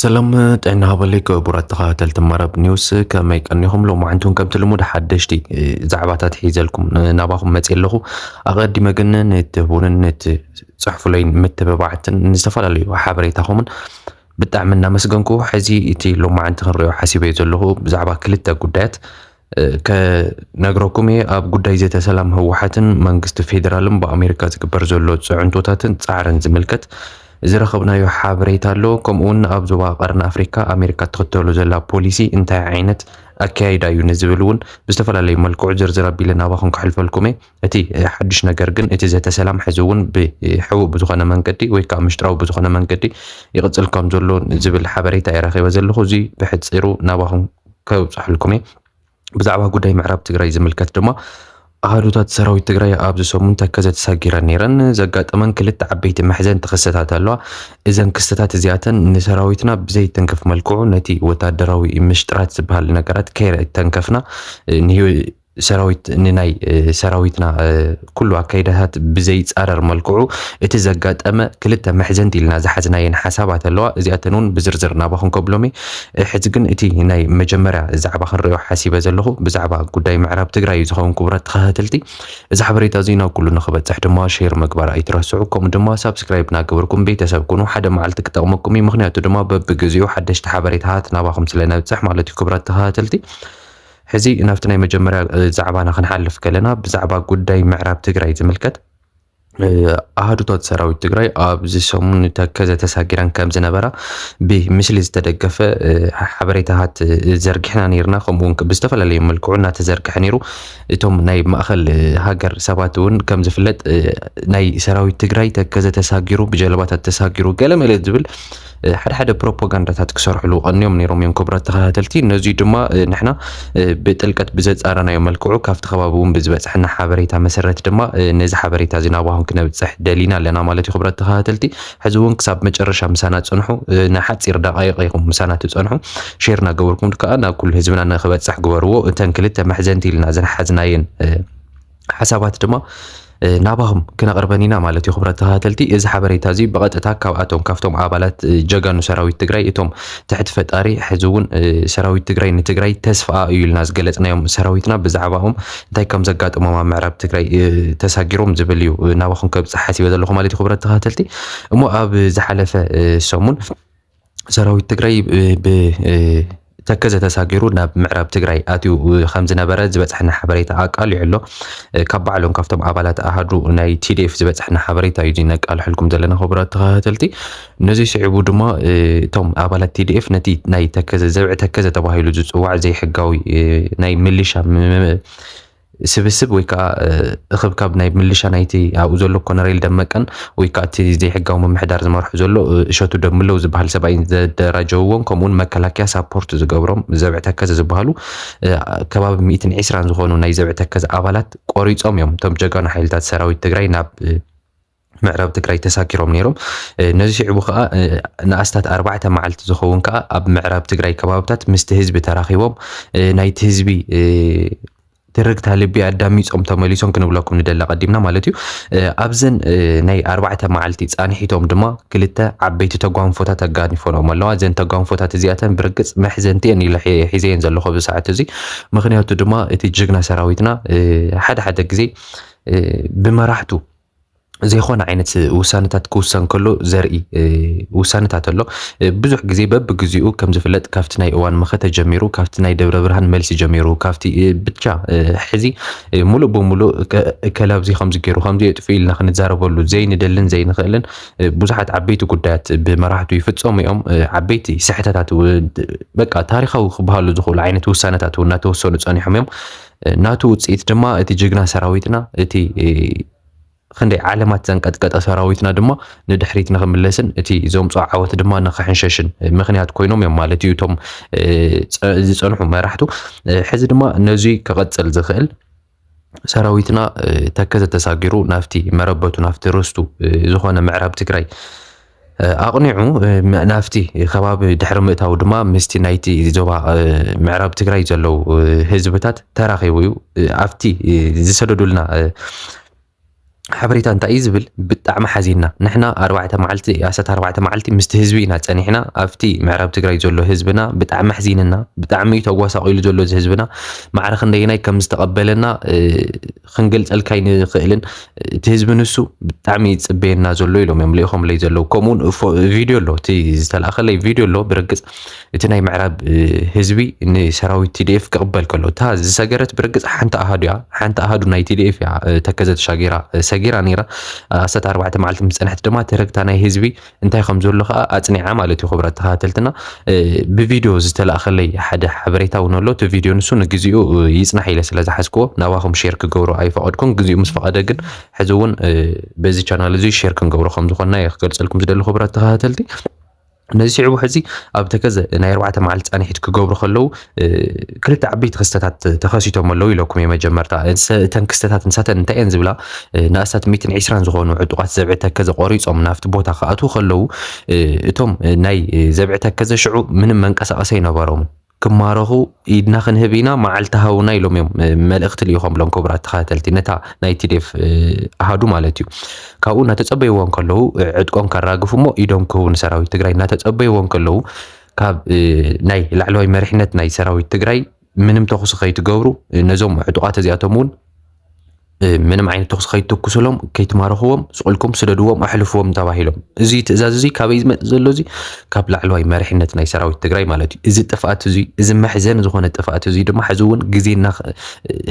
ሰላም ጥዕና ሃበለይ ክቡራት ተኸታተልቲ መረብ ኒውስ፣ ከመይ ቀኒኹም? ሎማዓንቲ እውን ከምቲ ልሙድ ሓደሽቲ ዛዕባታት ሒዘልኩም ናባኹም መፅእ ኣለኹ። ኣቐዲመ ግን ንትህቡንን ንትፅሕፉለይን ምትብባዕትን ንዝተፈላለዩ ሓበሬታኹምን ብጣዕሚ እናመስገንኩ፣ ሕዚ እቲ ሎማዓንቲ ክንሪኦ ሓሲበ ዘለኹ ብዛዕባ ክልተ ጉዳያት ከነግረኩም እየ። ኣብ ጉዳይ ዘተ ሰላም ህወሓትን መንግስቲ ፌዴራልን ብኣሜሪካ ዝግበር ዘሎ ፅዕንቶታትን ፃዕርን ዝምልከት ዝረኸብናዮ ሓበሬታ ኣሎ። ከምኡ እውን ኣብ ዞባ ቀርኒ ኣፍሪካ ኣሜሪካ ትኽተሎ ዘላ ፖሊሲ እንታይ ዓይነት ኣካያይዳ እዩ ንዝብል እውን ብዝተፈላለዩ መልክዑ ዝርዝር ኣቢለ ናባኹም ከሕልፈልኩም እየ። እቲ ሓዱሽ ነገር ግን እቲ ዘተ ሰላም ሕዚ እውን ብሕቡእ ብዝኾነ መንገዲ ወይ ከዓ ምሽጥራዊ ብዝኾነ መንገዲ ይቕፅል ከም ዘሎ ዝብል ሓበሬታ እየ ረኺበ ዘለኹ። እዚ ብሕፂሩ ናባኹም ከብፅሐልኩም እየ። ብዛዕባ ጉዳይ ምዕራብ ትግራይ ዝምልከት ድማ ኣሃዱታት ሰራዊት ትግራይ ኣብዚ ሰሙን ተከዘ ተሳጊረን ነይረን። ዘጋጠመን ክልተ ዓበይቲ መሕዘንቲ ክስተታት ኣለዋ። እዘን ክስተታት እዚኣተን ንሰራዊትና ብዘይተንከፍ መልክዑ ነቲ ወታደራዊ ምሽጥራት ዝበሃል ነገራት ከይተንከፍና ሰራዊት ንናይ ሰራዊትና ኩሉ ኣካይዳታት ብዘይፃረር መልክዑ እቲ ዘጋጠመ ክልተ መሕዘንቲ ኢልና ዝሓዝናየን ሓሳባት ኣለዋ። እዚኣተን እውን ብዝርዝር ናባኹም ከብሎም እየ። ሕዚ ግን እቲ ናይ መጀመርያ ዛዕባ ክንሪኦ ሓሲበ ዘለኹ ብዛዕባ ጉዳይ ምዕራብ ትግራይ እዩ ዝኸውን። ክቡራት ተኸታተልቲ፣ እዚ ሓበሬታ እዚ ናብ ኩሉ ንክበፅሕ ድማ ሼር ምግባር ኣይትረስዑ። ከምኡ ድማ ሳብስክራይብ እናገበርኩም ቤተሰብ ኩኑ። ሓደ መዓልቲ ክጠቕመኩም እዩ። ምክንያቱ ድማ በብግዚኡ ሓደሽቲ ሓበሬታታት ናባኹም ስለነብፅሕ ማለት እዩ። ክቡራት ተኸታተልቲ፣ ሕዚ ናብቲ ናይ መጀመርያ ዛዕባና ክንሓልፍ ከለና ብዛዕባ ጉዳይ ምዕራብ ትግራይ ዝምልከት ኣሃዱታት ሰራዊት ትግራይ ኣብዚ ሰሙን ተከዘ ተሳጊረን ከም ዝነበራ ብምስሊ ዝተደገፈ ሓበሬታታት ዘርጊሕና ነይርና። ከምኡ እውን ብዝተፈላለዩ መልክዑ እናተዘርግሐ ነይሩ። እቶም ናይ ማእኸል ሃገር ሰባት እውን ከም ዝፍለጥ ናይ ሰራዊት ትግራይ ተከዘ ተሳጊሩ፣ ብጀልባታት ተሳጊሩ፣ ገለመለ ዝብል ሓደ ሓደ ፕሮፓጋንዳታት ክሰርሕሉ ቀንዮም ነይሮም እዮም። ክቡራት ተኸታተልቲ፣ ነዚ ድማ ንሕና ብጥልቀት ብዘፃረናዮ መልክዑ ካብቲ ከባቢ እውን ብዝበፅሐና ሓበሬታ መሰረት ድማ ነዚ ሓበሬታ እዚ ናባኹም ክነብፅሕ ደሊና ኣለና ማለት እዩ። ክቡራት ተኸታተልቲ፣ ሕዚ እውን ክሳብ መጨረሻ ምሳና ፅንሑ። ንሓፂር ደቃይቕ ኢኹም ምሳና ትፀንሑ። ሼር እናገበርኩም ከዓ ናብ ኩሉ ህዝብና ንክበፅሕ ግበርዎ። እተን ክልተ መሕዘንቲ ኢልና ዝሓዝናየን ሓሳባት ድማ ናባኹም ክነቕርበን ኢና ማለት እዩ። ክቡራት ተኸታተልቲ፣ እዚ ሓበሬታ እዚ ብቐጥታ ካብኣቶም ካብቶም ኣባላት ጀጋኑ ሰራዊት ትግራይ፣ እቶም ትሕቲ ፈጣሪ ሕዚ እውን ሰራዊት ትግራይ ንትግራይ ተስፋኣ እዩ ኢልና ዝገለፅናዮም ሰራዊትና ብዛዕባኦም እንታይ ከም ዘጋጥሞም ኣብ ምዕራብ ትግራይ ተሳጊሮም ዝብል እዩ ናባኹም ከብፅሕ ሓሲበ ዘለኹ ማለት እዩ። ክቡራት ተኸታተልቲ፣ እሞ ኣብ ዝሓለፈ ሰሙን ሰራዊት ትግራይ ብ ተከዘ ተሳጊሩ ናብ ምዕራብ ትግራይ ኣትዩ ከም ዝነበረ ዝበፅሐና ሓበሬታ ኣቃሊዑ ኣሎ። ካብ ባዕሎም ካብቶም ኣባላት ኣሃዱ ናይ ቲዲኤፍ ዝበፅሐና ሓበሬታ እዩ ነቃልሐልኩም ዘለና። ክቡራት ተኸታተልቲ፣ ነዚ ስዒቡ ድማ እቶም ኣባላት ቲዲኤፍ ነቲ ናይ ተከዘ ዘብዒ ተከዘ ተባሂሉ ዝፅዋዕ ዘይሕጋዊ ናይ ምልሻ ስብስብ ወይ ከዓ እኽብካብ ናይ ምልሻ ናይቲ ኣብኡ ዘሎ ኮነሬል ደመቀን ወይ ከዓ እቲ ዘይሕጋዊ ምምሕዳር ዝመርሑ ዘሎ እሸቱ ደምለው ዝበሃል ሰብኣይን ዘደራጀውዎም፣ ከምኡውን መከላከያ ሳፖርት ዝገብሮም ዘብዒ ተከዘ ዝበሃሉ ከባቢ ሚእትን ዕስራን ዝኾኑ ናይ ዘብዒ ተከዘ ኣባላት ቆሪፆም እዮም። እቶም ጀጋኑ ሓይልታት ሰራዊት ትግራይ ናብ ምዕራብ ትግራይ ተሳጊሮም ነይሮም። ነዚ ስዒቡ ከዓ ንኣስታት ኣርባዕተ መዓልቲ ዝኸውን ከዓ ኣብ ምዕራብ ትግራይ ከባብታት ምስቲ ህዝቢ ተራኺቦም ናይቲ ህዝቢ ትርግታ ልቢ ኣዳሚፆም ተመሊሶም ክንብለኩም ንደሊ ቀዲምና ማለት እዩ። ኣብዘን ናይ ኣርባዕተ መዓልቲ ፃንሒቶም ድማ ክልተ ዓበይቲ ተጓንፎታት ኣጋኒፎም ኣለዋ። እዘን ተጓንፎታት እዚኣተን ብርግፅ መሕዘንቲ እየን ኢለ ሒዘየን ዘለኹ ኣብዚ ሰዓት እዚ። ምክንያቱ ድማ እቲ ጅግና ሰራዊትና ሓደ ሓደ ግዜ ብመራሕቱ ዘይኮነ ዓይነት ውሳነታት ክውሰን ከሎ ዘርኢ ውሳነታት ኣሎ። ብዙሕ ግዜ በብግዚኡ ከም ዝፍለጥ ካብቲ ናይ እዋን መኸተ ጀሚሩ፣ ካብቲ ናይ ደብረ ብርሃን መልሲ ጀሚሩ፣ ካብቲ ብቻ ሕዚ ሙሉእ ብሙሉእ እከለ ኣብዚ ከምዚ ገይሩ ከምዚ የጥፍኡ ኢልና ክንዛረበሉ ዘይንደልን ዘይንኽእልን ብዙሓት ዓበይቲ ጉዳያት ብመራሕቱ ይፍፀሙ እዮም። ዓበይቲ ስሕተታት በቃ ታሪካዊ ክበሃሉ ዝኽእሉ ዓይነት ውሳነታት እውን እናተወሰኑ ፀኒሖም እዮም። ናቱ ውፅኢት ድማ እቲ ጅግና ሰራዊትና እቲ ክንደይ ዓለማት ዘንቀጥቀጠ ሰራዊትና ድማ ንድሕሪት ንኽምለስን እቲ ዘምፅኦ ዓወት ድማ ንኽሕንሸሽን ምኽንያት ኮይኖም እዮም ማለት እዩ እቶም ዝፀንሑ መራሕቱ። ሕዚ ድማ ነዙይ ክቐፅል ዝኽእል ሰራዊትና ተከዘ ተሳጊሩ ናብቲ መረበቱ ናብቲ ርስቱ ዝኾነ ምዕራብ ትግራይ ኣቕኒዑ ናብቲ ከባቢ ድሕሪ ምእታው ድማ ምስቲ ናይቲ ዞባ ምዕራብ ትግራይ ዘለዉ ህዝብታት ተራኺቡ እዩ። ኣብቲ ዝሰደዱልና ሓበሬታ እንታይ እዩ ዝብል? ብጣዕሚ ሓዚንና ንሕና ኣርባዕተ መዓልቲ ኣሰት ኣርባዕተ መዓልቲ ምስቲ ህዝቢ ኢና ጸኒሕና። ኣብቲ ምዕራብ ትግራይ ዘሎ ህዝብና ብጣዕሚ ኣሕዚንና፣ ብጣዕሚ እዩ ተጓሳቂሉ ዘሎ እዚ ህዝብና። ማዕረ ክንደየናይ ከም ዝተቐበለና ክንገልጸልካ ኣይንኽእልን። እቲ ህዝቢ ንሱ ብጣዕሚ ይጽበየና ዘሎ ኢሎም እዮም ልኢኾምለይ ዘለዉ። ከምኡውን ቪድዮ ኣሎ፣ እቲ ዝተላእኸለይ ቪድዮ ኣሎ። ብርግጽ እቲ ናይ ምዕራብ ህዝቢ ንሰራዊት ቲ ዲ ኤፍ ክቕበል ከሎ እታ ዝሰገረት ብርግጽ ሓንቲ ኣሃዱ እያ። ሓንቲ ኣሃዱ ናይ ቲ ዲ ኤፍ እያ ተከዘ ተሻጊራ ሰጊራ ነይራ። ኣሰት ኣርባዕተ መዓልቲ ምስ ጸንሐት ድማ ተረግታ ናይ ህዝቢ እንታይ ከም ዘሎ ከዓ ኣጽኒዓ ማለት እዩ። ክቡራት ተኸታተልትና፣ ብቪድዮ ዝተላእኸለይ ሓደ ሓበሬታ እውን ኣሎ። እቲ ቪድዮ ንሱ ንግዚኡ ይጽናሕ ኢለ ስለ ዝሓዝክዎ ናባኹም ሼር ክገብሮ ኣይፈቐድኩን። ግዚኡ ምስ ፈቐደ ግን ሕዚ እውን በዚ ቻናል እዚ ሼር ክንገብሮ ከም ዝኾንና እየ ክገልጸልኩም ዝደሊ። ክቡራት ተኸታተልቲ፣ ነዚ ስዒቡ ሕዚ ኣብ ተከዘ ናይ ኣርባዕተ መዓልቲ ጻንሒት ክገብሩ ከለዉ ክልተ ዓበይቲ ክስተታት ተኸሲቶም ኣለዉ ኢለኩም እየ። መጀመርታ እተን ክስተታት ንሳተን እንታይ እየን ዝብላ? ንኣስታት ሚእትን ዕስራን ዝኾኑ ዕጡቓት ዘብዒ ተከዘ ቆሪጾም ናብቲ ቦታ ክኣትዉ ከለዉ፣ እቶም ናይ ዘብዒ ተከዘ ሽዑ ምንም መንቀሳቐሲ ኣይነበሮምን። ክማረኹ ኢድና ክንህብ ኢና፣ መዓልቲ ሃቡና ኢሎም እዮም መልእኽቲ ልኢኾምሎም ክቡራት ተኸታተልቲ፣ ነታ ናይ ቲ ዲ ኤፍ ኣሃዱ ማለት እዩ። ካብኡ እናተጸበይዎ እንከለዉ ዕጥቆም ከራግፉ እሞ ኢዶም ክህቡ ንሰራዊት ትግራይ እናተጸበይዎ እንከለዉ ካብ ናይ ላዕለዋይ መሪሕነት ናይ ሰራዊት ትግራይ ምንም ተኹሲ ከይትገብሩ፣ ነዞም ዕጡቓት እዚኣቶም እውን ምንም ዓይነት ተኹሲ ከይትኩስሎም፣ ከይትማርኽዎም፣ ስቕ ኢልኩም ስደድዎም፣ ኣሕልፍዎም ተባሂሎም። እዚ ትእዛዝ እዚ ካበይ ዝመጽእ ዘሎ? እዚ ካብ ላዕለዋይ መሪሕነት ናይ ሰራዊት ትግራይ ማለት እዩ። እዚ ጥፍኣት እዚ፣ እዚ መሕዘኒ ዝኾነ ጥፍኣት እዚ ድማ ሕዚ እውን ግዜ እና-፣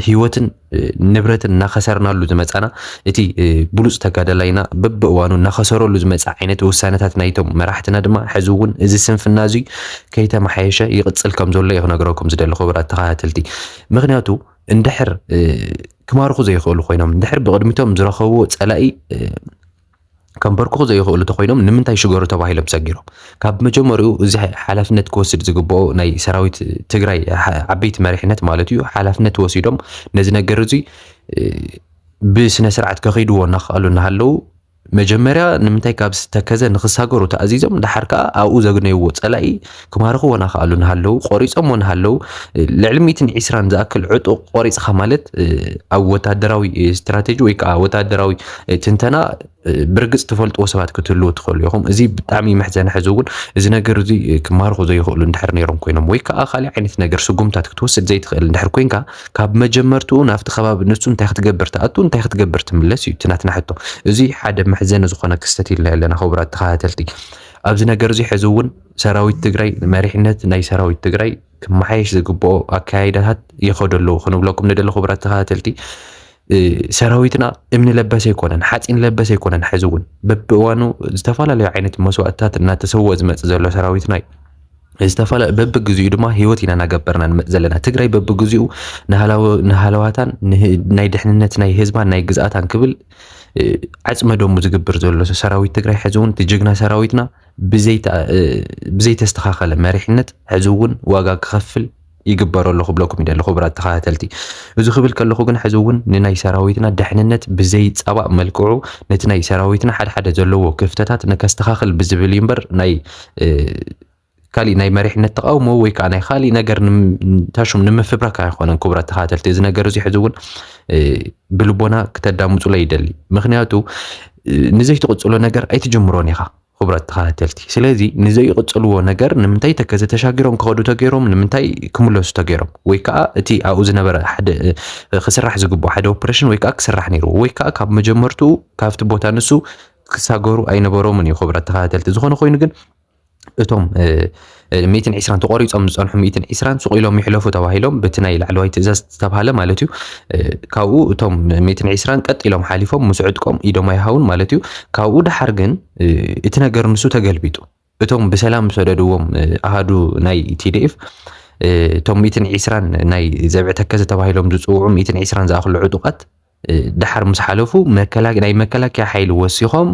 ህይወትን ንብረትን እናኸሰርናሉ ዝመጻና፣ እቲ ብሉጽ ተጋዳላይና በብእዋኑ እናኸሰረሉ ዝመጽእ ዓይነት ውሳነታት ናይቶም መራሕትና ድማ ሕዚ እውን እዚ ስንፍና እዚ ከይተመሓየሸ ይቕጽል ከም ዘሎ እየ ክነግረኩም ዝደሊ ክቡራት ተኸታተልቲ። ምኽንያቱ እንድሕር ክማርኹ ዘይኽእሉ ኮይኖም፣ እንድሕር ብቕድሚቶም ዝረኸብዎ ጸላኢ ከንበርክኹ ዘይኽእሉ ተኾይኖም ንምንታይ ሽገሩ ተባሂሎም ሰጊሮም? ካብ መጀመሪኡ እዚ ሓላፍነት ክወስድ ዝግብኦ ናይ ሰራዊት ትግራይ ዓበይቲ መሪሕነት ማለት እዩ፣ ሓላፍነት ወሲዶም ነዚ ነገር እዚ ብስነ ስርዓት ከኸይድዎ እናኸኣሉ እናሃለዉ፣ መጀመርያ ንምንታይ ካብ ተከዘ ንኽሳገሩ ተኣዚዞም፣ ደሓር ከኣ ኣብኡ ዘግነይዎ ጸላኢ ክማርኽዎ እናኸኣሉ እናሃለዉ፣ ቆሪጾምዎ እናሃለዉ፣ ልዕሊ ሚእትን ዕስራን ዝኣክል ዕጡቕ ቆሪጽኻ ማለት ኣብ ወታደራዊ ስትራቴጂ ወይ ከኣ ወታደራዊ ትንተና ብርግጽ ትፈልጥዎ ሰባት ክትህልዉ ትኽእሉ ኢኹም። እዚ ብጣዕሚ መሕዘኒ። ሕዚ እውን እዚ ነገር እዚ ክማርኹ ዘይኽእሉ እንድሕር ነይሮም ኮይኖም ወይ ከኣ ካሊእ ዓይነት ነገር ስጉምታት ክትወስድ ዘይትኽእል እንድሕር ኮይንካ ካብ መጀመርትኡ ናብቲ ከባቢ ንሱ እንታይ ክትገብር ትኣቱ እንታይ ክትገብር ትምለስ እዩ እቲ ናትና ሕቶ። እዚ ሓደ መሕዘኒ ዝኾነ ክስተት ኢልና ኣለና ክቡራት ተኸታተልቲ። ኣብዚ ነገር እዚ ሕዚ እውን ሰራዊት ትግራይ መሪሕነት ናይ ሰራዊት ትግራይ ክመሓየሽ ዝግብኦ ኣካያይዳታት ይኸዱ ኣለዉ ክንብለኩም ንደሊ ክቡራት ተኸታተልቲ። ሰራዊትና እምኒ ለበስ ኣይኮነን፣ ሓፂን ለበስ ኣይኮነን። ሕዚ እውን በብእዋኑ ዝተፈላለዩ ዓይነት መስዋእትታት እናተሰወ ዝመፅእ ዘሎ ሰራዊትና እዩ። ዝተፈላለ በብግዚኡ ድማ ህይወት ኢና እናገበርና ንመፅ ዘለና። ትግራይ በብግዚኡ ንሃለዋታን ናይ ድሕንነት ናይ ህዝባን ናይ ግዝኣታን ክብል ዓፅመ ደሙ ዝግብር ዘሎ ሰራዊት ትግራይ ሕዚ እውን እቲ ጅግና ሰራዊትና ብዘይተስተኻኸለ መሪሕነት ሕዚ እውን ዋጋ ክኸፍል ይግበረሉ ክብለኩም ይደሊ ክቡራት ተኸታተልቲ። እዚ ክብል ከለኹ ግን ሕዚ እውን ንናይ ሰራዊትና ድሕንነት ብዘይፃባእ መልክዑ ነቲ ናይ ሰራዊትና ሓድሓደ ዘለዎ ክፍተታት ንከስተኻኽል ብዝብል እዩ እምበር ናይ ካሊእ ናይ መሪሕነት ተቃውሞ ወይ ከዓ ናይ ካሊእ ነገር ታሹም ንምፍብራክ ኣይኮነን። ክቡራት ተኸታተልቲ፣ እዚ ነገር እዚ ሕዚ እውን ብልቦና ክተዳምፁሎ ይደሊ። ምክንያቱ ንዘይትቕፅሎ ነገር ኣይትጅምሮን ኢኻ። ክቡራት ተኸታተልቲ፣ ስለዚ ንዘይቕፅልዎ ነገር ንምንታይ ተከዘ ተሻጊሮም ክኸዱ ተገይሮም፣ ንምንታይ ክምለሱ ተገይሮም? ወይ ከዓ እቲ ኣብኡ ዝነበረ ሓደ ክስራሕ ዝግብኦ ሓደ ኦፕሬሽን ወይ ከዓ ክስራሕ ነይርዎ ወይ ከዓ ካብ መጀመርትኡ ካብቲ ቦታ ንሱ ክሳገሩ ኣይነበሮምን እዩ። ክቡራት ተኸታተልቲ፣ ዝኾነ ኮይኑ ግን እቶም ሚእትን ዕስራን ተቆሪጾም ዝጸንሑ ሚእትን ዕስራን ስቕ ኢሎም ይሕለፉ ተባሂሎም ብቲ ናይ ላዕለዋይ ትእዛዝ ዝተባህለ ማለት እዩ። ካብኡ እቶም ሚእትን ዕስራን ቀጥ ኢሎም ሓሊፎም ምስ ዕጥቆም ኢዶም ኣይሃውን ማለት እዩ። ካብኡ ደሓር ግን እቲ ነገር ንሱ ተገልቢጡ። እቶም ብሰላም ዝሰደድዎም ኣሃዱ ናይ ቲ ዲ ኤፍ እቶም ሚእትን ዕስራን ናይ ዘብዒ ተከዘ ተባሂሎም ዝጽውዑ ሚእትን ዕስራን ዝኣኽሉ ዕጡቓት ደሓር ምስ ሓለፉ ናይ መከላከያ ሓይሊ ወሲኾም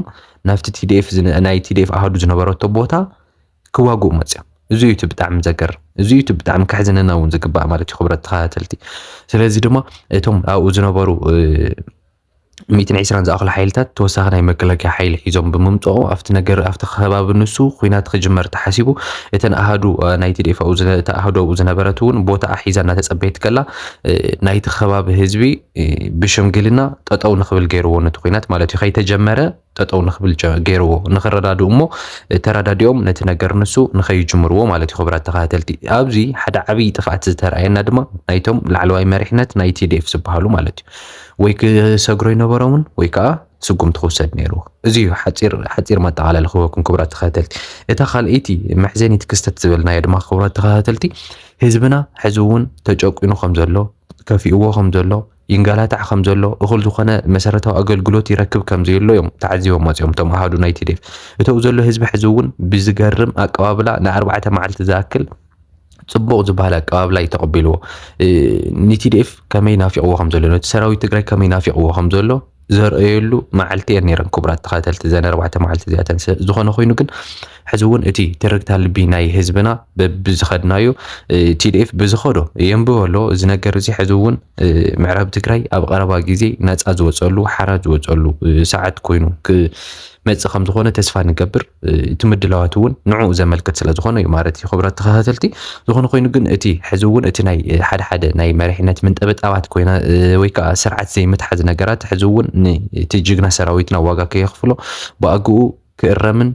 ናብቲ ቲ ዲ ኤፍ ናይ ቲ ዲ ኤፍ ኣሃዱ ዝነበረቶ ቦታ ክዋግኡ መፅዮም። እዚ እዩ እቲ ብጣዕሚ ዘገርም፣ እዚ እዩ እቲ ብጣዕሚ ከሕዝነና እውን ዝግባእ ማለት እዩ። ክብረት ተኸታተልቲ፣ ስለዚ ድማ እቶም ኣብኡ ዝነበሩ ሚእትን ዕስራን ዝኣኽሉ ሓይልታት ተወሳኺ ናይ መከላከያ ሓይሊ ሒዞም ብምምፅኦ ኣብቲ ነገር ኣብቲ ከባቢ ንሱ ኲናት ክጅመር ተሓሲቡ እተን ኣሃዱ ናይቲ ዴፍ ኣብኡ ኣሃዱ ኣብኡ ዝነበረት እውን ቦታ ኣሒዛ እናተፀበየት ከላ ናይቲ ከባቢ ህዝቢ ብሽምግልና ጠጠው ንኽብል ገይርዎ ነቲ ኲናት ማለት እዩ። ከይተጀመረ ጠጠው ንኽብል ገይርዎ ንኽረዳድኡ እሞ ተረዳዲኦም ነቲ ነገር ንሱ ንኸይጅምርዎ ማለት እዩ። ክቡራት ተኸታተልቲ ኣብዚ ሓደ ዓብዪ ጥፍኣት ዝተረኣየና ድማ ናይቶም ላዕለዋይ መሪሕነት ናይ ቲዲኤፍ ዝበሃሉ ማለት እዩ። ወይ ክሰግሮ ይነበሮምን ወይ ከዓ ስጉምቲ ክውሰድ ነይሩ። እዚ እዩ ሓፂር ሓፂር መጠቓለሊ ክህበኩም ክቡራት ተኸታተልቲ። እታ ካልኣይቲ መሕዘኒት ክስተት ዝበልናዮ ድማ ክቡራት ተኸታተልቲ ህዝብና ሕዚ እውን ተጨቂኑ ከም ዘሎ ከፊእዎ ከም ዘሎ ይንገላታዕ ከም ዘሎ እኹል ዝኾነ መሰረታዊ ኣገልግሎት ይረክብ ከም ዘየሎ እዮም ተዓዚቦም መፂኦም እቶም ኣሃዱ ናይ ቲዲኤፍ። እተው ዘሎ ህዝቢ ሕዚ እውን ብዝገርም ኣቀባብላ ንኣርባዕተ መዓልቲ ዝኣክል ፅቡቕ ዝበሃል ኣቀባብላ እዩ ተቐቢልዎ። ንቲዲኤፍ ከመይ ናፊቕዎ ከም ዘሎ ነቲ ሰራዊት ትግራይ ከመይ ናፊቕዎ ከም ዘሎ ዘርእየሉ መዓልቲ እየን ነይረን ክቡራት ተኸታተልቲ ዘን ኣርባዕተ መዓልቲ እዚኣተን ዝኾነ ኮይኑ ግን ሕዚ እውን እቲ ትርግታ ልቢ ናይ ህዝብና በብዝኸድናዮ ቲዲኤፍ ብዝኸዶ የንብበ ኣሎ። እዚ ነገር እዚ ሕዚ እውን ምዕራብ ትግራይ ኣብ ቀረባ ግዜ ነፃ ዝወፀሉ ሓራ ዝወፀሉ ሰዓት ኮይኑ ክመፅእ ከም ዝኾነ ተስፋ ንገብር። እቲ ምድላዋት እውን ንዕኡ ዘመልክት ስለ ዝኾነ እዩ ማለት እዩ። ክቡራት ተኸታተልቲ ዝኾነ ኮይኑ ግን እቲ ሕዚ እውን እቲ ናይ ሓደ ሓደ ናይ መሪሕነት ምንጠበጣባት ኮይና ወይ ከዓ ስርዓት ዘይምትሓዝ ነገራት ሕዚ እውን እቲ ጅግና ሰራዊትና ዋጋ ከየኽፍሎ ብኣግኡ ክእረምን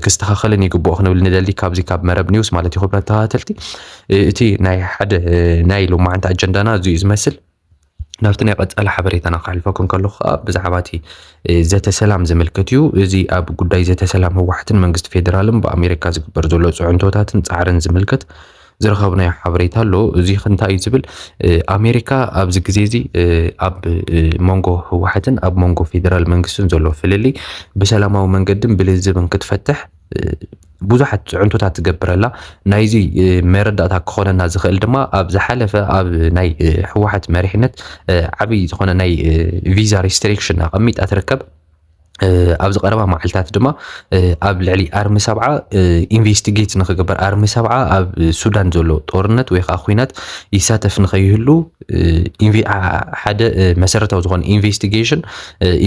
ክስተኻኸልን ይግብኦ ክንብል ንደሊ ካብዚ ካብ መረብ ኒውስ ማለት እዩ። ክቡራት ተኸታተልቲ እቲ ናይ ሓደ ናይ ሎማዓንቲ ኣጀንዳና እዚ እዩ ዝመስል። ናብቲ ናይ ቀፃሊ ሓበሬታና ክሕልፈኩም ከለኹ ከዓ ብዛዕባ እቲ ዘተ ሰላም ዝምልከት እዩ። እዚ ኣብ ጉዳይ ዘተ ሰላም ህወሓትን መንግስቲ ፌደራልን ብኣሜሪካ ዝግበር ዘሎ ፅዕንቶታትን ፃዕርን ዝምልከት ዝረኸብናዮ ሓበሬታ ኣሎ። እዚ እንታይ እዩ ዝብል ኣሜሪካ ኣብዚ ግዜ እዚ ኣብ መንጎ ህወሓትን ኣብ መንጎ ፌደራል መንግስትን ዘሎ ፍልልይ ብሰላማዊ መንገድን ብልዝብን ክትፈትሕ ብዙሓት ፅዕንቶታት ትገብር ኣላ። ናይዚ መረዳእታ ክኾነና ዝኽእል ድማ ኣብ ዝሓለፈ ኣብ ናይ ህወሓት መሪሕነት ዓብዪ ዝኾነ ናይ ቪዛ ሪስትሪክሽን ኣቐሚጣ ትርከብ። ኣብዚ ቀረባ መዓልታት ድማ ኣብ ልዕሊ ኣርሚ ሰብዓ ኢንቨስቲጌት ንክግበር ኣርሚ ሰብዓ ኣብ ሱዳን ዘሎ ጦርነት ወይ ከዓ ኩናት ይሳተፍ ንከይህሉ ሓደ መሰረታዊ ዝኾነ ኢንቨስቲጌሽን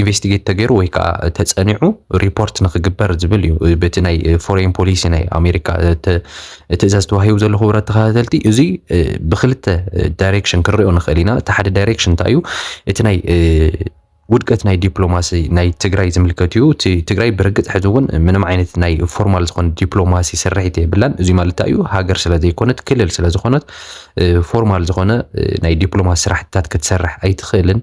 ኢንቨስቲጌት ተገይሩ ወይ ከዓ ተፀኒዑ ሪፖርት ንክግበር ዝብል እዩ። በቲ ናይ ፎሬን ፖሊሲ ናይ ኣሜሪካ ትእዛዝ ተዋሂቡ ዘሎ ክቡራት ተኸታተልቲ እዚ ብክልተ ዳይሬክሽን ክንሪኦ ንኽእል ኢና። እቲ ሓደ ዳይሬክሽን እንታይ እዩ? እቲ ናይ ውድቀት ናይ ዲፕሎማሲ ናይ ትግራይ ዝምልከት እዩ። እቲ ትግራይ ብርግፅ ሕዚ እውን ምንም ዓይነት ናይ ፎርማል ዝኾነ ዲፕሎማሲ ስርሒት የብላን። እዚ ማለት እዩ ሃገር ስለ ዘይኮነት ክልል ስለ ዝኾነት ፎርማል ዝኾነ ናይ ዲፕሎማሲ ስራሕትታት ክትሰርሕ ኣይትኽእልን።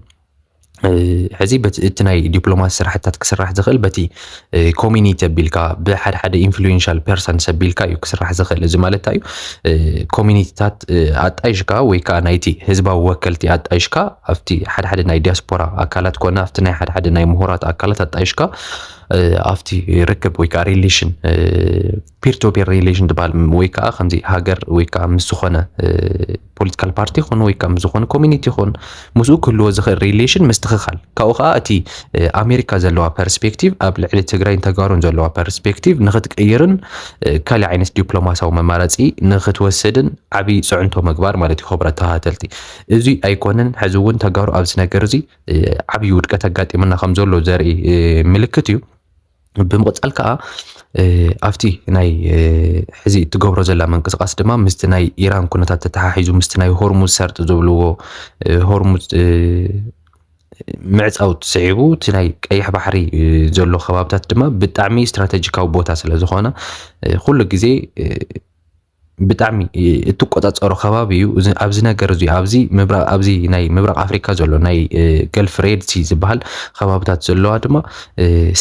ሕዚ እቲ ናይ ዲፕሎማሲ ስራሕትታት ክስራሕ ዝኽእል በቲ ኮሚኒቲ ኣቢልካ ብሓደ ሓደ ኢንፍሉዌንሻል ፐርሰን ሰቢልካ እዩ ክስራሕ ዝኽእል። እዚ ማለት እዩ ኮሚኒቲታት ኣጣይሽካ ወይ ከዓ ናይቲ ህዝባዊ ወከልቲ ኣጣይሽካ ኣብቲ ሓደ ሓደ ናይ ዲያስፖራ ኣካላት ኮነ ኣብቲ ናይ ሓደ ሓደ ናይ ምሁራት ኣካላት ኣጣይሽካ ኣብቲ ርክብ ወይ ከዓ ሪሌሽን ፒር ቱ ፒር ሪሌሽን ዝበሃል ወይ ከዓ ከምዚ ሃገር ወይ ከዓ ምስ ዝኾነ ፖለቲካል ፓርቲ ይኹን ወይ ከዓ ምስ ዝኾነ ኮሚኒቲ ይኹን ምስኡ ክህልዎ ዝኽእል ሪሌሽን ምስትኽኻል ካብኡ ከዓ እቲ ኣሜሪካ ዘለዋ ፐርስፔክቲቭ ኣብ ልዕሊ ትግራይን ተጋሩን ዘለዋ ፐርስፔክቲቭ ንክትቅይርን ካልእ ዓይነት ዲፕሎማሲያዊ መማረፂ ንክትወስድን ዓብዪ ፅዕንቶ ምግባር ማለት እዩ። ክቡራት ተኸታተልቲ እዚ ኣይኮነን። ሕዚ እውን ተጋሩ ኣብዚ ነገር እዚ ዓብዪ ውድቀት ኣጋጢምና ከም ዘሎ ዘርኢ ምልክት እዩ። ብምቕፃል ከዓ ኣብቲ ናይ ሕዚ እትገብሮ ዘላ ምንቅስቃስ ድማ ምስቲ ናይ ኢራን ኩነታት ተተሓሒዙ ምስቲ ናይ ሆርሙዝ ሰርጥ ዝብልዎ ሆርሙዝ ምዕፃው ስዒቡ እቲ ናይ ቀይሕ ባሕሪ ዘሎ ከባብታት ድማ ብጣዕሚ ስትራተጂካዊ ቦታ ስለ ዝኾነ ኩሉ ግዜ ብጣዕሚ እትቆፃፀሮ ከባቢ እዩ። ኣብዚ ነገር እዚ ኣብዚ ምብራቅ ኣብዚ ናይ ምብራቅ ኣፍሪካ ዘሎ ናይ ገልፍ ሬድ ሲ ዝበሃል ከባብታት ዘለዋ ድማ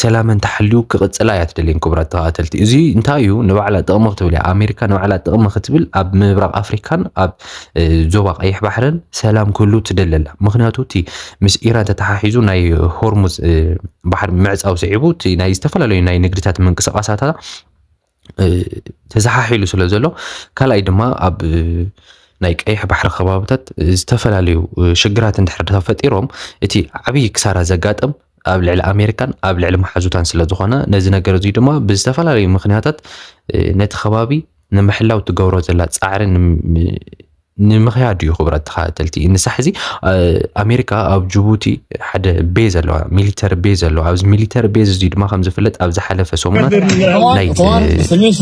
ሰላመን ተሓልዩ ክቕፅላ እያ ትደልየን። ክቡራት ተኸታተልቲ እዚ እንታይ እዩ ንባዕላ ጥቕሚ ክትብል እያ ኣሜሪካ ንባዕላ ጥቕሚ ክትብል ኣብ ምብራቅ ኣፍሪካን ኣብ ዞባ ቀይሕ ባሕርን ሰላም ክህሉ ትደለላ። ምክንያቱ እቲ ምስ ኢራን ተተሓሒዙ ናይ ሆርሙዝ ባሕሪ ምዕፃው ስዒቡ እቲ ናይ ዝተፈላለዩ ናይ ንግድታት ምንቅስቃሳታ ተዘሓሒሉ ስለ ዘሎ ካልኣይ ድማ ኣብ ናይ ቀይሕ ባሕሪ ከባብታት ዝተፈላለዩ ሽግራት እንድሕር ተፈጢሮም እቲ ዓብዪ ክሳራ ዘጋጥም ኣብ ልዕሊ ኣሜሪካን ኣብ ልዕሊ መሓዙታን ስለ ዝኾነ ነዚ ነገር እዚ ድማ ብዝተፈላለዩ ምክንያታት ነቲ ከባቢ ንምሕላው ትገብሮ ዘላ ፃዕሪ ንምኽያድ እዩ። ክብረት ተኸታተልቲ፣ ንሳ ሕዚ ኣሜሪካ ኣብ ጅቡቲ ሓደ ቤዝ ኣለዋ፣ ሚሊተሪ ቤዝ ኣለዋ። ኣብዚ ሚሊተሪ ቤዝ እዚ ድማ ከም ዝፍለጥ ኣብ ዝሓለፈ ሰሙናት ናይ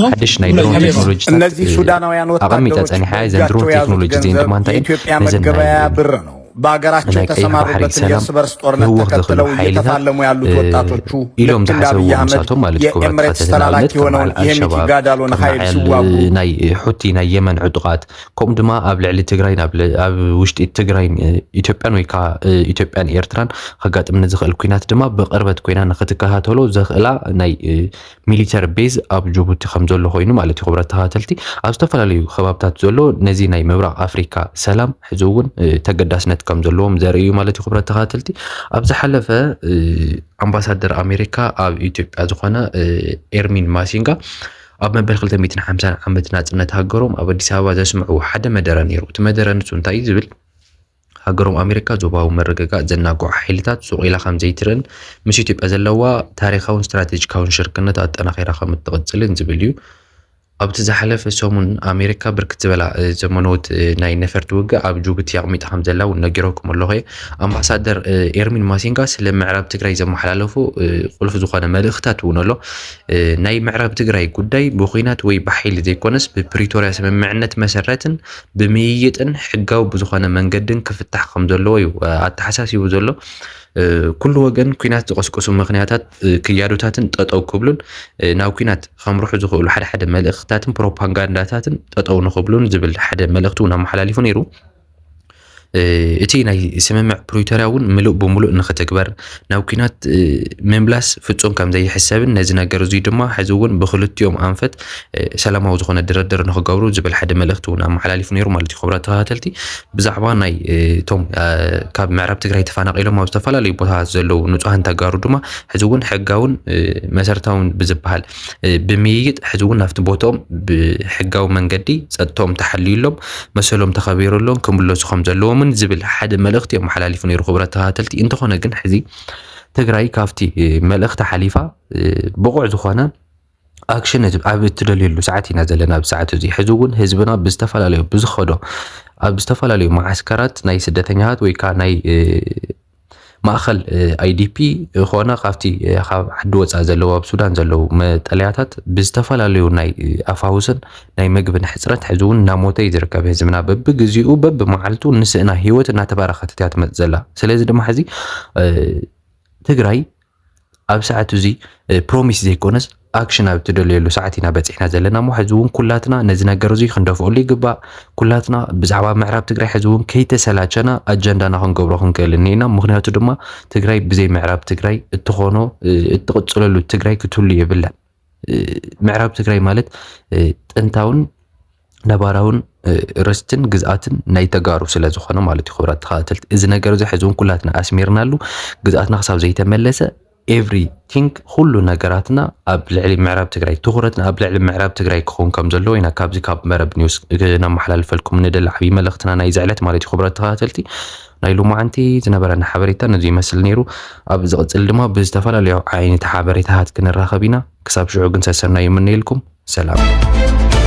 ሓድሽ ናይ ድሮን ቴክኖሎጂታት ኣቐሚጣ ጸኒሓ። ዘን ድሮን ቴክኖሎጂ ዜን ድማ እንታይ ነዘን ናይ ብር ነው። በሀገራቸው የተሰማሩበትን የእርስ በርስ ጦርነት ተከትለው እየተፋለሙ ያሉት ወጣቶቹ ኢሎም ዝሓሰብዎ ምሳቶም ማለት እዩ። ክብረት ተኸታተልቲ፣ ንኣብነት ከም በዓል ኣልሸባብ፣ ከም በዓል ናይ ሑቲ ናይ የመን ዕጡቓት፣ ከምኡ ድማ ኣብ ልዕሊ ትግራይ ኣብ ውሽጢ ትግራይ ኢትዮጵያን ወይ ከዓ ኢትዮጵያን ኤርትራን ከጋጥም ንዝኽእል ኩናት ድማ ብቕርበት ኮይና ንክትከታተሎ ዘኽእላ ናይ ሚሊተሪ ቤዝ ኣብ ጅቡቲ ከም ዘሎ ኮይኑ ማለት እዩ። ክብረት ተኸታተልቲ፣ ኣብ ዝተፈላለዩ ከባብታት ዘሎ ነዚ ናይ ምብራቕ ኣፍሪካ ሰላም ሕዚ እውን ተገዳስነት ከም ዘለዎም ዘርኢ እዩ ማለት እዩ። ክብረት ተኸታተልቲ፣ ኣብ ዝሓለፈ ኣምባሳደር ኣሜሪካ ኣብ ኢትዮጵያ ዝኾነ ኤርሚን ማሲንጋ ኣብ መበል ክልተ ሚእትን ሓምሳን ዓመት ናጽነት ሃገሮም ኣብ ኣዲስ ኣበባ ዘስምዕዎ ሓደ መደረ ነይሩ። እቲ መደረ ንሱ እንታይ እዩ ዝብል? ሃገሮም ኣሜሪካ ዞባዊ ምርግጋእ ዘናግዑ ሓይልታት ሱቕ ኢላ ከም ዘይትርእን ምስ ኢትዮጵያ ዘለዋ ታሪኻውን ስትራቴጂካውን ሽርክነት ኣጠናኺራ ከም እትቕጽልን ዝብል እዩ። ኣብቲ ዝሓለፈ ሰሙን ኣሜሪካ ብርክት ዝበላ ዘመነዎት ናይ ነፈርቲ ውግእ ኣብ ጅቡቲ ኣቕሚጣ ከም ዘላ እውን ነጊረኩም ኣለኹ እየ። ኣምባሳደር ኤርሚን ማሲንጋ ስለ ምዕራብ ትግራይ ዘመሓላለፉ ቁልፊ ዝኾነ መልእኽታት እውን ኣሎ። ናይ ምዕራብ ትግራይ ጉዳይ ብኹናት ወይ ብሓይሊ ዘይኮነስ ብፕሪቶርያ ስምምዕነት መሰረትን ብምይይጥን ሕጋዊ ብዝኾነ መንገድን ክፍታሕ ከም ዘለዎ እዩ ኣተሓሳሲቡ ዘሎ። ኩሉ ወገን ኩናት ዝቐስቀሱ ምኽንያታት ክያዶታትን ጠጠው ክብሉን ናብ ኩናት ከምርሑ ዝኽእሉ ሓደ ሓደ መልእኽትታትን ፕሮፓጋንዳታትን ጠጠው ንኽብሉን ዝብል ሓደ መልእኽቲ እውን ኣመሓላሊፉ ነይሩ። እቲ ናይ ስምምዕ ፕሪቶርያ እውን ምሉእ ብምሉእ ንክትግበር ናብ ኩናት ምምላስ ፍጹም ከም ዘይሕሰብን ነዚ ነገር እዙይ ድማ ሕዚ እውን ብክልቲኦም ኣንፈት ሰላማዊ ዝኾነ ድርድር ንክገብሩ ዝብል ሓደ መልእኽቲ እውን ኣመሓላሊፉ ነይሩ ማለት እዩ። ክብራት ተኸታተልቲ፣ ብዛዕባ ናይ እቶም ካብ ምዕራብ ትግራይ ተፈናቒሎም ኣብ ዝተፈላለዩ ቦታታት ዘለዉ ንጹሃን ተጋሩ ድማ ሕዚ እውን ሕጋውን መሰረታውን ብዝበሃል ብምይይጥ ሕዚ እውን ናብቲ ቦታኦም ብሕጋዊ መንገዲ ጸጥቶም ተሓልዩሎም መሰሎም ተኸቢሩሎም ክምለሱ ከም ዘለዎምን ዝብል ሓደ መልእኽቲ እዮም ኣመሓላሊፉ ነይሩ። ክብራት ተኸታተልቲ፣ እንተኾነ ግን ሕዚ ትግራይ ካብቲ መልእኽቲ ሓሊፋ ብቑዕ ዝኾነ ኣክሽን ኣብ እትደልየሉ ሰዓት ኢና ዘለና። ኣብ ሰዓት እዚ ሕዚ እውን ህዝብና ብዝተፈላለዩ ብዝኸዶ ኣብ ዝተፈላለዩ መዓስከራት ናይ ስደተኛታት ወይ ከዓ ናይ ማእኸል ኣይዲፒ ኾነ ካብቲ ካብ ዓዲ ወፃእ ዘለዉ ኣብ ሱዳን ዘለዉ መጠለያታት ብዝተፈላለዩ ናይ ኣፋውስን ናይ ምግብን ሕፅረት ሕዚ እውን እናሞተ እዩ ዝርከብ ህዝብና። በብግዚኡ በብመዓልቱ ንስእና ህይወት እናተባረኸት እያ ትመፅእ ዘላ። ስለዚ ድማ ሕዚ ትግራይ ኣብ ሰዓት እዚ ፕሮሚስ ዘይኮነስ ኣክሽን ኣብ ትደልየሉ ሰዓት ኢና በፂሕና ዘለና እሞ ሕዚ እውን ኩላትና ነዚ ነገር እዚ ክንደፍኦሉ ይግባእ። ኩላትና ብዛዕባ ምዕራብ ትግራይ ሕዚ እውን ከይተሰላቸና ኣጀንዳና ክንገብሮ ክንክእል እኒና። ምክንያቱ ድማ ትግራይ ብዘይ ምዕራብ ትግራይ እትኾኖ እትቕፅለሉ ትግራይ ክትህሉ የብላን። ምዕራብ ትግራይ ማለት ጥንታውን ነባራውን ርስትን ግዝኣትን ናይ ተጋሩ ስለ ዝኾነ ማለት እዩ። ክብራት ተኸታተልቲ፣ እዚ ነገር እዚ ሕዚ እውን ኩላትና ኣስሚርናሉ ግዝኣትና ክሳብ ዘይተመለሰ ኤቭሪቲንግ ኩሉ ነገራትና ኣብ ልዕሊ ምዕራብ ትግራይ ትኹረትና ኣብ ልዕሊ ምዕራብ ትግራይ ክኸውን ከም ዘለዎ ኢና ካብዚ ካብ መረብ ኒውስ ክነመሓላልፈልኩም ንደሊ ዓብዪ መልእኽትና ናይ ዝዕለት ማለት እዩ። ክብራት ተኸታተልቲ፣ ናይ ሎማዓንቲ ዝነበረና ሓበሬታ ነዚ ይመስል ነይሩ። ኣብ ዝቕፅል ድማ ብዝተፈላለዩ ዓይነት ሓበሬታታት ክንራኸብ ኢና። ክሳብ ሽዑ ግን ሰሰና ይምነየልኩም። ሰላም።